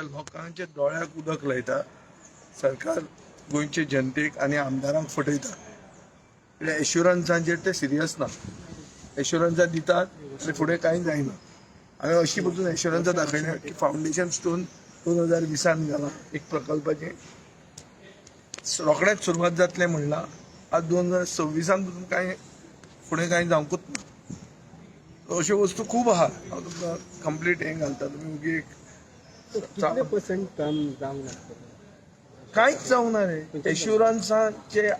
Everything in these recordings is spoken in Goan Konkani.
त्या लोकांच्या दोळ्याक उदक लायता सरकार, गोंयचे जनतेक आनी आमदारांक फटयता. कित्याक एश्युरन्सांचेर ते सिरियस ना. एश्युरन्सां दितात आनी फुडें कांय जायना. हांवें अशी पसून एश्युरन्सां दाखयल्या की फावंडेशन स्टोन 2020न घाला एक प्रकल्पाचें, रोखडेंच सुरवात जातलें म्हणलां. आज 2026न पसून कांय फुडें कांय जावंकूच ना. सो अश्यो वस्तू खूब आहा. हांव तुमकां कंप्लीट हें घालता, तुमी ओगी एक कितले पर्संट काम जावंक नासतलें? कांयच जावंक ना रे. एश्युरन्साचे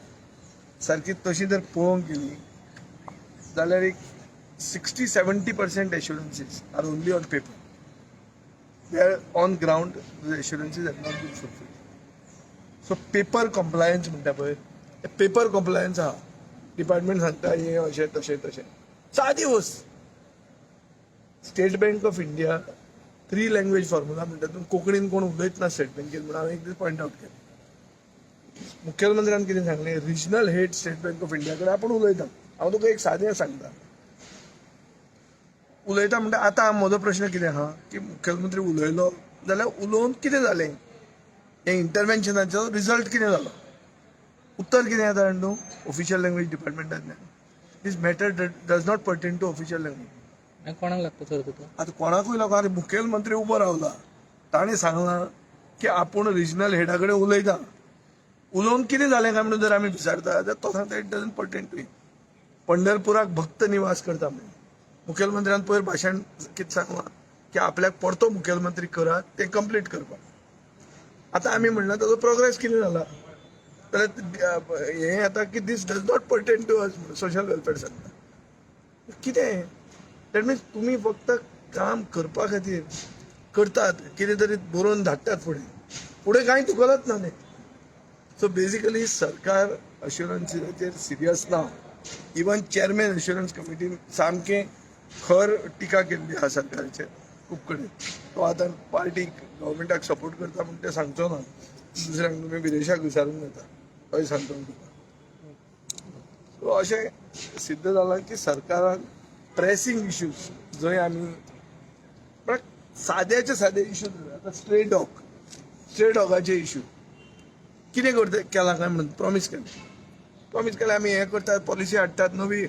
सारकी तशी जर पळोवंक गेली जाल्यार एक 60-70% assurances are only on paper. They are on ground, assurances have not been fulfilled. So paper compliance म्हणटा पळय, पेपर कॉम्प्लायन्स आहा. डिपार्टमेंट सांगता हें अशें तशें तशें. सादी वस्त, state bank of India three language formula म्हणटा. तूं कोंकणीन कोण उलयत ना स्टेट बँकेन म्हणून हांवें एक दीस पॉयंट आउट केलें. मुखेलमंत्र्यान कितें सांगलें? Regional head state bank of India कडेन आपूण उलयता. हांव तुका एक सादें सांगता, उलयता म्हणटा. आतां म्हजो प्रश्न कितें आहा की मुखेलमंत्री उलयलो जाल्यार उलोवन कितें जालें? हें इंटरवेन्शनाचो रिजल्ट कितें जालो? उत्तर कितें येता जाणा तूं? ऑफिशियल लँग्वेज डिपार्टमेंटांतल्यान, this matter does not pertain to official language. मागीर कोणाक लागता सर तुका? आतां कोणाकूय लागूं. आरे, मुखेलमंत्री उबो रावला, ताणें सांगलां की आपूण रिजनल हेडा कडेन उलयता. उलोवन कितें जालें काय म्हणून जर आमी विचारता जाल्यार तो सांगता, it doesn't pertain to. पंढरपुराक भक्त निवास करता म्हणून मुखेलमंत्र्यान पयर भाशण कितें सांगलां की आपल्याक परतो मुखेलमंत्री करात, तें कंप्लीट करपाक. आतां आमी म्हणलां, ताजो प्रोग्रेस कितें जाला? जाल्यार हें येता की this does not pertain to us. Social welfare सांगता कितें? That means तुमी फक्त काम करपा खातीर करतात, कितें तरी बरोवन धाडटात फुडें. फुडें कांय तुकलच ना तें. सो बेजिकली सरकार अश्युरन्साचेर सिरियस ना. इवन चेअरमॅन अश्युरन्स कमिटीन सामकें खर टिका केल्ली आहा सरकाराचेर खूब कडेन. तो आतां पार्टी गव्हर्मेंटाक सपोर्ट करता म्हूण ते सांगचो ना दुसऱ्यांक. तुमी विदेशाक विचारूंक जाता. हय, सांगता तुका. सो अशें सिद्ध जालां की सरकारान प्रेसिंग इश्यूज जंय आमी म्हळ्यार साद्याचे सादे इश्यूज, आतां स्ट्रे डॉग, स्ट्रे डॉगाचे इश्यू कितें करता केलां काय म्हणून प्रॉमीस केलें. प्रॉमीस केलें, आमी हें करतात, पॉलिसी हाडटात नवी,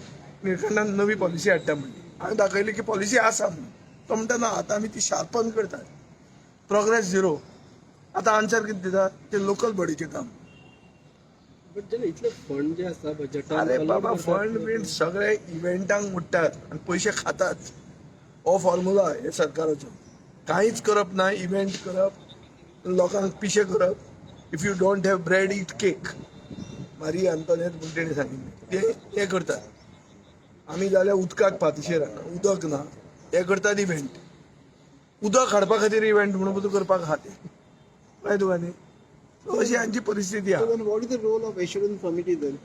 निळकंठान नवी पॉलिसी हाडटा म्हणली. हांवें दाखयली की पॉलिसी आसा म्हणून. तो म्हणटा, ना, आतां आमी ती शार्पन करतात. Progress zero. आतां आन्सर कितें दिता? ते लोकल बॉडीचें काम. बट जेन्ना इतले फंड जे आसा बजेटान अरे बाबा, फंड बींड सगळे इव्हेंटांक मोडटात आनी पयशे खातात. हो फॉर्मुला हे सरकाराचो. कांयच करप ना, इव्हेंट करप, लोकांक पिशे करप. If you don't have bread, eat cake, मारी आंतोनेत म्हूण तेणी सांगिल्लें ते ते करतात. आमी जाल्यार उदकाक पातिशेर हांगा, उदक ना. हे करतात इव्हेंट, उदक हाडपा खातीर इव्हेंट म्हणून पसून करपाक आहा ते. कळ्ळें तुका न्ही? So अशी हांची परिस्थिती आहा. So then what is the role of assurance committee then?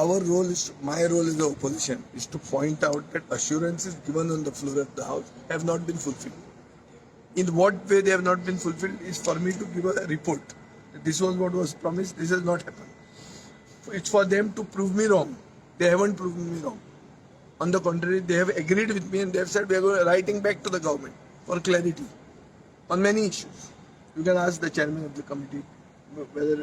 Our role is, my role as the opposition is to point out that assurances given on the floor of the house have not been fulfilled. In what way they have not been fulfilled is for me to give a report. This was what was promised, this has not happened. It's for them to prove me wrong. They haven't proven me wrong. On the contrary, they have agreed with me and they have said we are going writing back to the government for clarity on many issues. You can ask the chairman of the committee whether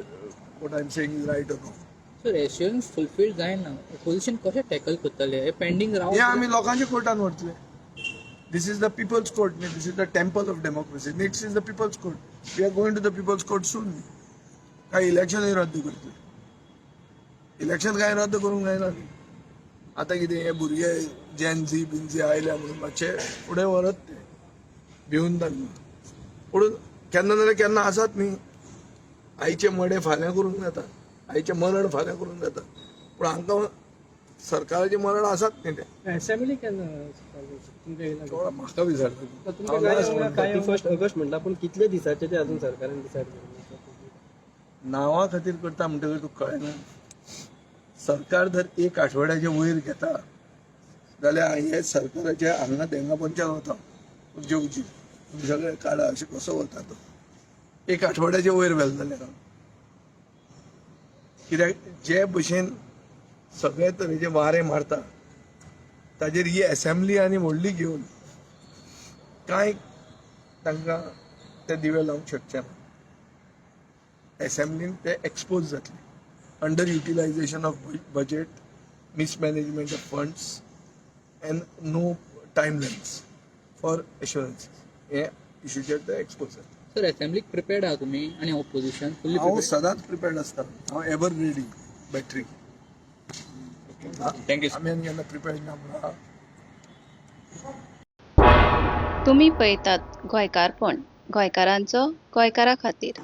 what I'm saying is right or wrong. Sir, assurance fulfil जायना, opposition कशें टॅकल करतले हे पेंडींग राव? हे आमी लोकांच्या कोर्टान व्हरतले. This is the people's court. This is the temple of democracy. Next is the people's court. We are going to the people's court soon. काय इलेक्शनूय रद्द करतले. इलेक्शन काय रद्द करूंक जायना. आतां कितें, हे भुरगे जेन झी बिन झी आयल्या म्हणून मातशे फुडें व्हरत ते भिवन तांकां. पूण केन्ना जाल्यार केन्ना आसात न्ही, आयचे मडें फाल्यां करूंक जाता, आयचें मरण फाल्यां करूंक जाता, पूण हांकां सरकाराचें मरण आसात न्ही तें. असेंब्ली केन्ना तुमकां येयला? कोण म्हाका विचारता? तुमकां हांव last म्हणटा. 31 ऑगस्ट म्हणला, पूण कितले दिसाचे ते अजून सरकारान डिसायड करूंक. नांवा खातीर करता म्हणटकीर तुका कळना, सरकार जर एक आठवड्याचे वयर घेता जाल्यार हे सरकाराचे हांगा देंगा पंचायत वता जेवची, तुमी सगळे काडा, अशें कसो वता तो एक आठवड्याचे वयर व्हेल जाल्यार. कित्याक जे भशेन सगळे तरेचे वारे मारता, ताजेर ही असेंब्ली आनी व्हडली घेवन कांय तांकां ते दिवे लावंक शकचे ना. एसेंब्लीन ते एक्सपोज जातले. Under utilisation of budget, mismanagement of funds and no timelines for assurances हे इशूचेर ते एक्सपोज जातले. सर, असेंब्लीक प्रिपेर्ड आहा तुमी आनी ऑपोजिशन फुल्ली हांव प्रिपेर्ड? सदांच प्रिपेर्ड आसता. हांव ever ready battery. Thank you. आमी आनी केन्ना प्रिपेर्ड ना म्हणून आहा. तुमी पळयतात गोंयकारपण, गोंयकारांचो गोंयकारा खातीर.